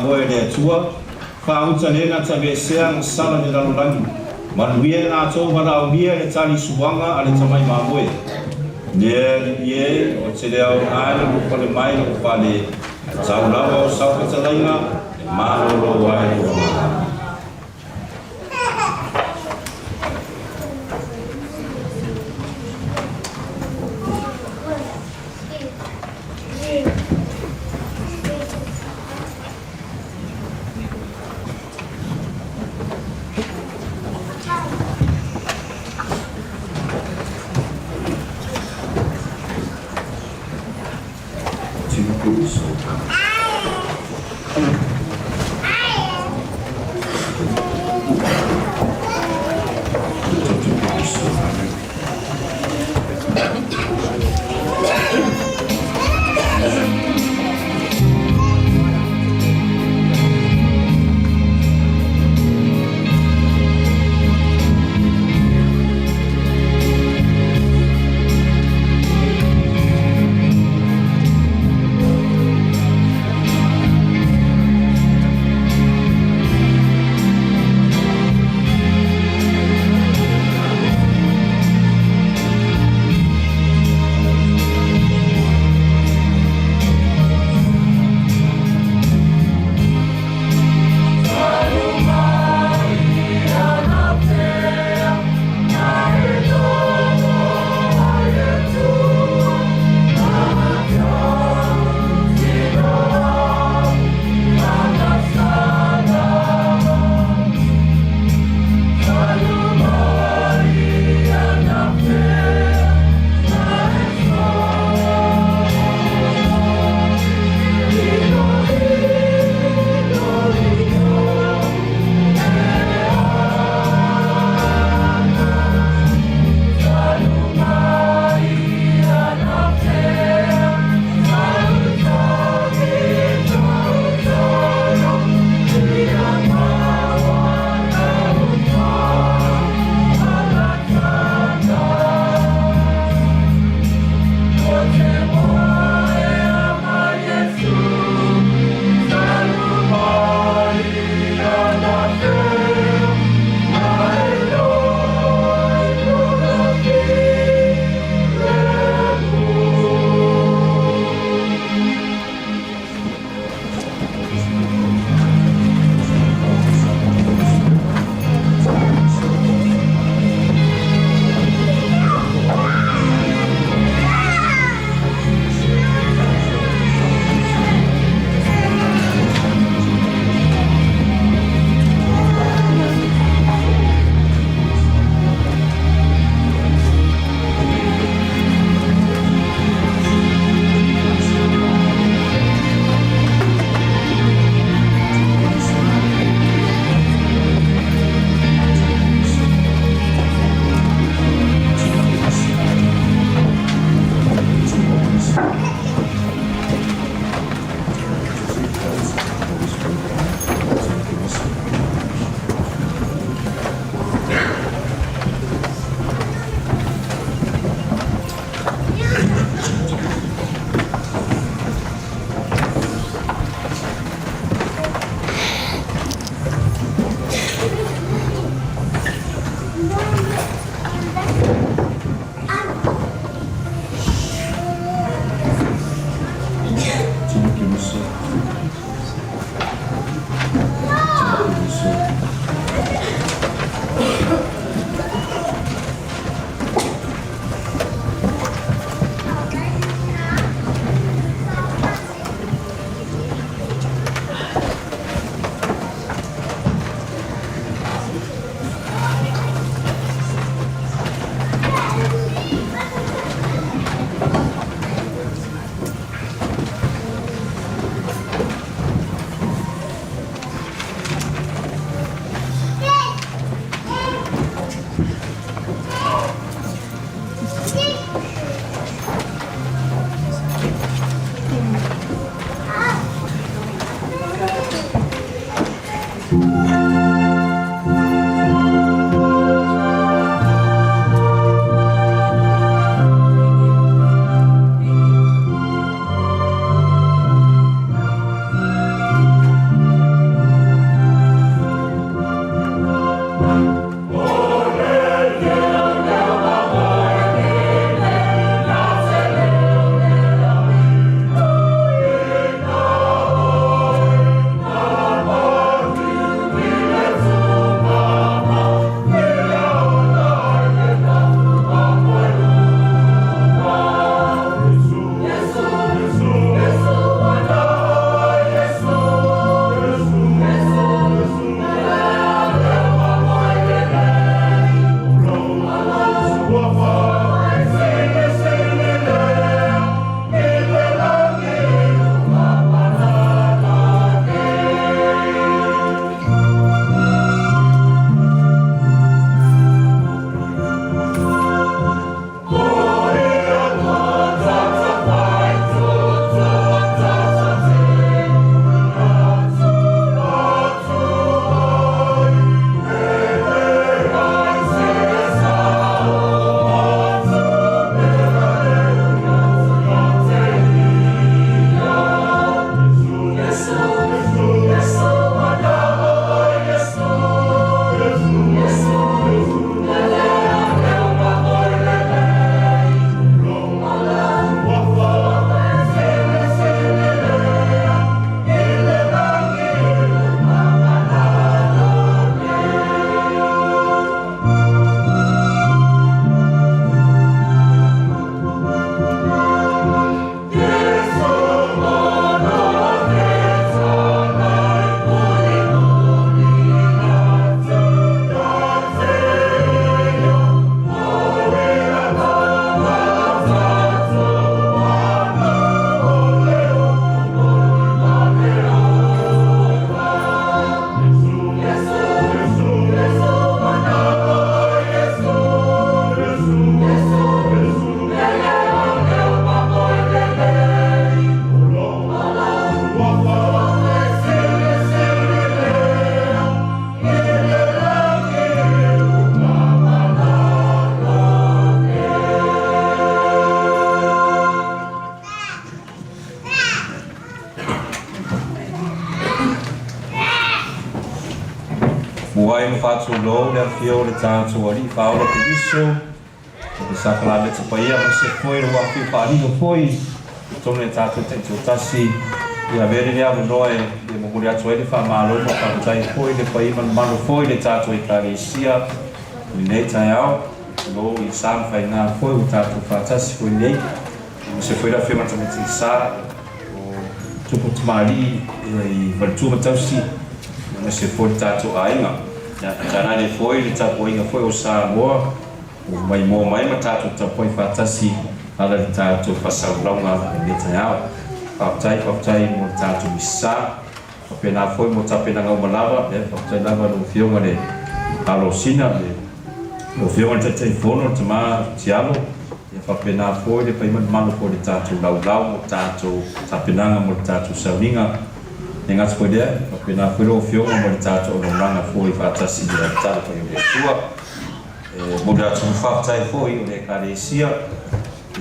Oe le Atua, faauta lena taveesea na sala le lalolagi, manuia e latou valaaulia le tali suaga a le tamai mamoe. Le Alii e, o te le aoga i lou pale mai lou fale, ae tau lava o sau fetalaiga e malolo ai lou agaga. Muai ma faatulou le afio o le tatou Alii Faaola Keriso, o le sakalameta paia aemaise foi le ua afio faalilo foi i totonu o le tatou taitoatasi. Ia avea lenei avanoa e fia momoli atu ai le faamalo ma faafetai foi le paia ma le mamalu foi i le tatou Ekalesia i lenei taeao. Tulou i sa ma faiga foi ua tatou faatasi foi nei, aemaise foi le afioga i le Tamaiti Sa, o Tupu Tamalii i Faletua ma Tausi, aemaise foi le tatou aiga. Ia, tainane foi le tapuaiga foi o Samoa ua maimoa mai ma tatou tapuai faatasi ala i le tatou faasalalauga i lenei taeao. Faafetai, faafetai mo le tatou misa. Faapena foi mo tapenaga uma lava. Ia, faafetai lava i lau Afioga i le Alosina, lau Afioga i le Taitaifono, le Tama Tialo, ia faapena foi le paia foi o le tatou laulau mo le tatou tapenaga mo le tatou sauniga. E le gata foi i lea, faapena foi lau Afioga mo le tatou auaunaga foi faatasi i le tatalo paia o le Atua. E momoli atu le faafetai foi o le Ekalesia i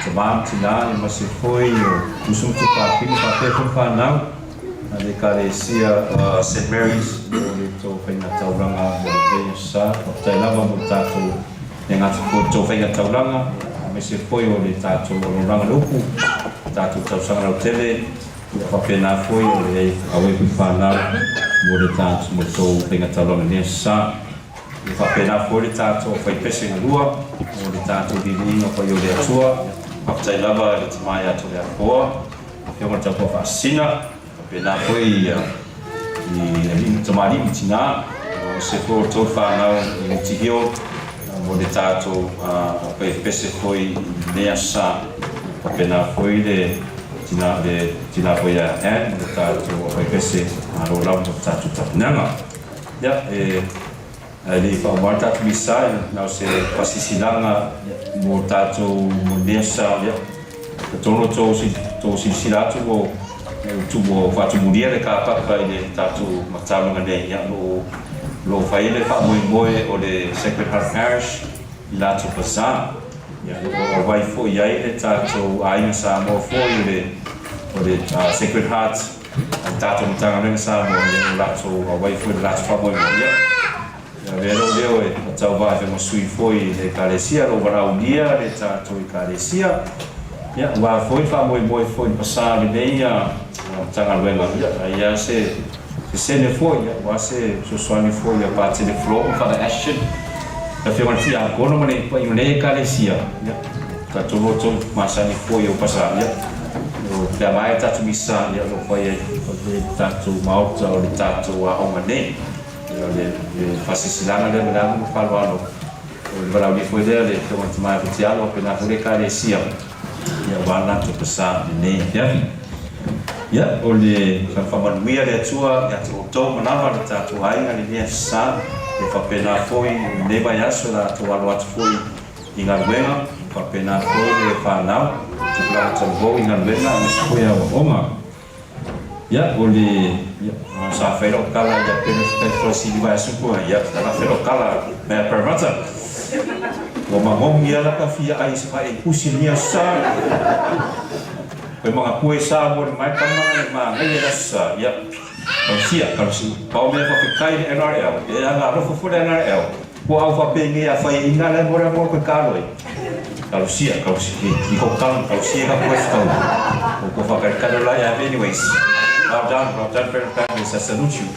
tama ma tina aemaise foi o uso ma tuafafine faapea foi le fanau a le Ekalesia St. Mary's mo le tou faiga taulaga mo lenei aso sa. Faafetai lava mo le tatou le gata foi o le tou faiga taulaga aemaise foi o le tatou auaunaga le upu, le tatou tausaga lautele. Ia faapena foi o le auai foi fanau mo le tatou mo le tou faiga taulaga i lenei aso sa. Ia faapena foi le tatou faipese galua mo le tatou viiviiga paia o le Atua. Faafetai lava i le Tama ia Toleafoa, Afioga i le Taupua Faasisina, faapena foi i alii tamalii ma tina, aemaise foi o tou fanau i Mutihio mo le tatou faipese foi i lenei aso sa. Faapena foi le tina le tina foi ia Ann mo le tatou faipese malo lava mo le tatou tapenaga. Ia, e ae le i faauma le tatou misa, na o se faasilasilaga mo tatou mo lenei aso sa, ia, talitonu o tou silasila atu ua ua faatumulia le kapaka i le tatou mataulaga nei, ia, o lo o fai ai le faamoemoe o le Sacred Heart Parish i latou bazaar. Ia, o lo o auai foi i ai le tatou aiga Samoa foi o le o le Sacred Heart A le tatou Matagaluega Samoa ia o latou auai foi le latou faamoemoe ia ia avea lou leo e tauva ave ma sui foi i le Ekalesia lou valaaulia le tatou Ekalesia ia aua foi le faamoemoe foi le pasa lenei ia Matagaluega ia ai ia se se sene foi ia aua se fesoasoani foi ia Patele Flo ma Father Ashton le Afioga i le Tiakono ma le paia o lenei Ekalesia ia tatou loto masani foi o pasa ia O pe a maea tatou misa, ia o lo o fai ai le tatou maota o le tatou aoga nei. Ia o le faasilasilaga lea ma le agaga faaaloalo, o le valaaulia foi lea a le Afioga i le Tama ia Tialo faapena foi le Ekalesia, ia aua le latou pasa i lenei afiafi. Ia, o le faamanuia le Atua ia te outou ma lava le tatou aiga i lenei aso sa, ia faapena foi i lenei vaiaso o le a tou alo atu foi i galuega, faapena foi le fanau, tupulaga talavou i galuega aemaise foi aoaoga. Ia, o le, ia, sa fai lau tala ia pele fai i vaiaso ua, ia, sa fai lau tala mai a Parramatta. Ua magogi a la ka fia ai se mai pusi ni sa. Koe mga kue sa mo le mai tama le ma ngai le sa. Ia, kausia, kausia. Pau mea whawhetai le NRL. E anga alofa fo le NRL. Kua au whapenei a whai inga le more mo koe kaloi. Kalusia, kalusia, ki ko kalu, kalusia ka koe whakau. O ko whakaikana lai ave anyways. Well done, well done Parent Families, I salute you.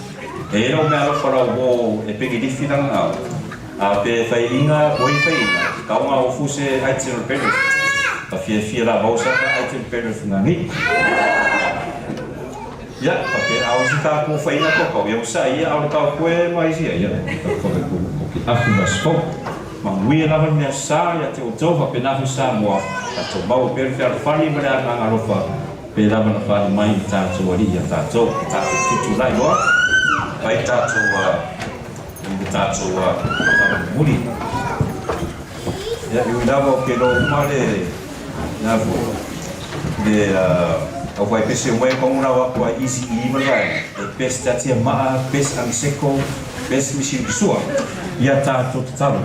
E ero mea alofa rau mo e pengi lifi langa au. A pe whai inga, ko i whai inga, ka onga o fuse item o pengi. Ka fia fia la mausa ka item pengi ngā ni. Ia, ka pērā o isi tākou whainga kau kau, ia usa ia aole kau koe ma isi ia, ia, ka whaka ko, ko ke ahu ma spo. Manuia lava le mea sa ia te outou faapena foi Samoa, tatou maua pea le fealofani ma le agaga alofa, pe lava na faaali mai i tatou alii ia tatou, e tatou tutulai loa, fai tatou i le tatou tala muli. Ia, e ui lava o ke loa uma le, le foi, le au faipese o mai kongu lau aku ai Easy E ma le vaega, e best atia maa, best angiseko, best misi sua, ia tatou tatalo.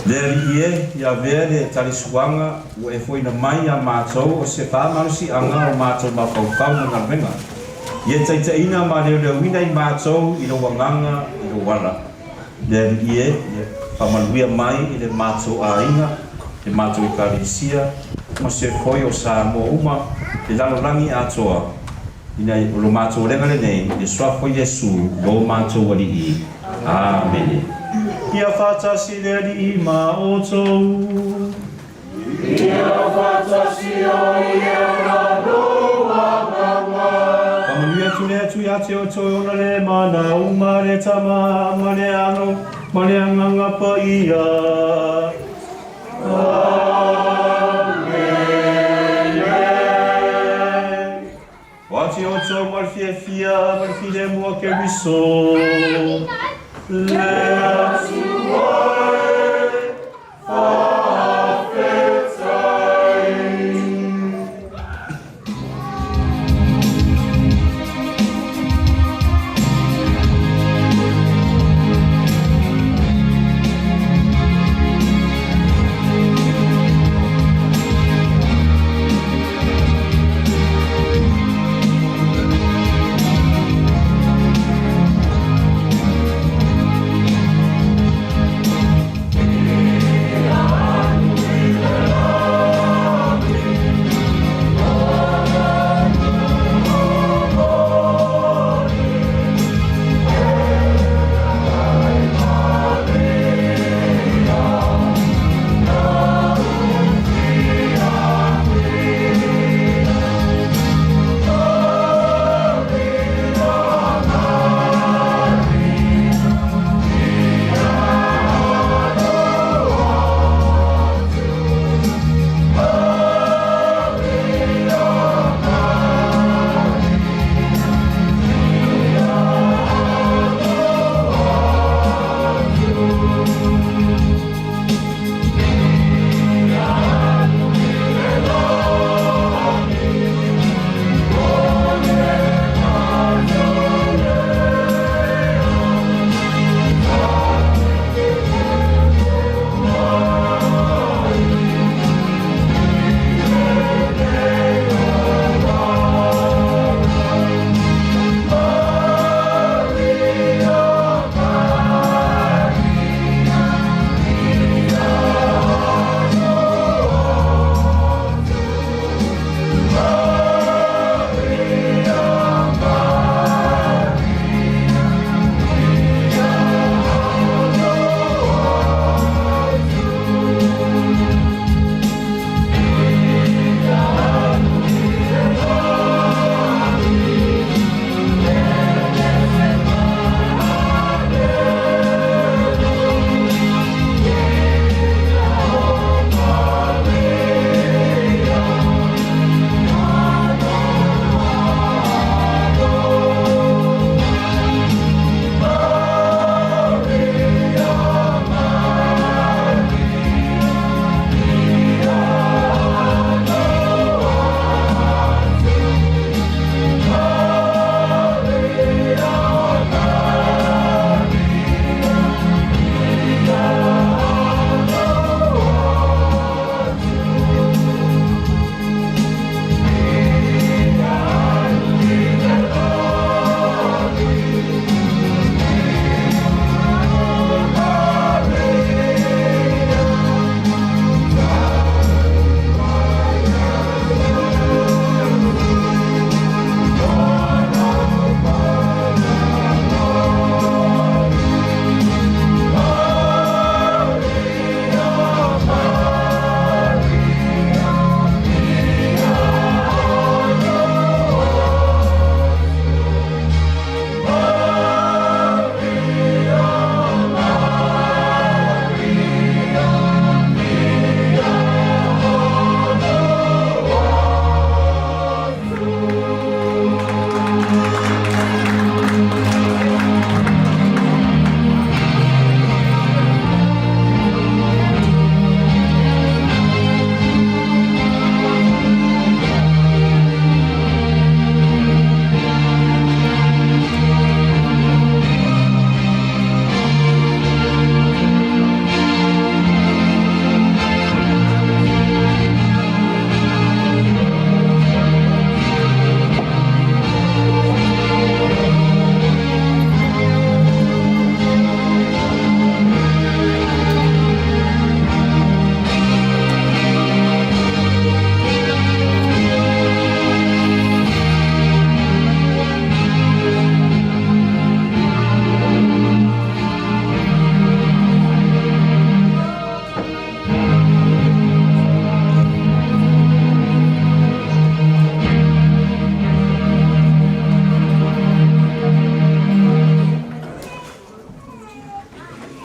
Le Alii e, ia avea le talisuaga ua e foina mai iā matou o se faamalosiaga o matou mafaufau ma galuega. Ia taitaiina ma leoleoina i matou i lou agaga i lou ala. Le Alii e, ia faamanuia mai i le matou aiga, le matou Ekalesia, ma se foi o Samoa uma, le lalolagi atoa, ina o lo matou olega lenei, i le Suafa o Iesu, lo matou Alii. Amene. Ia faatasi le Alii ma outou. Faamanuia atu le Atua ia te outou e ona le mana uma le Tama ma le Alo ma le Agaga Paia. Amene. O atu outou ma le fiafia ma le filemu o Keriso. Le Atua.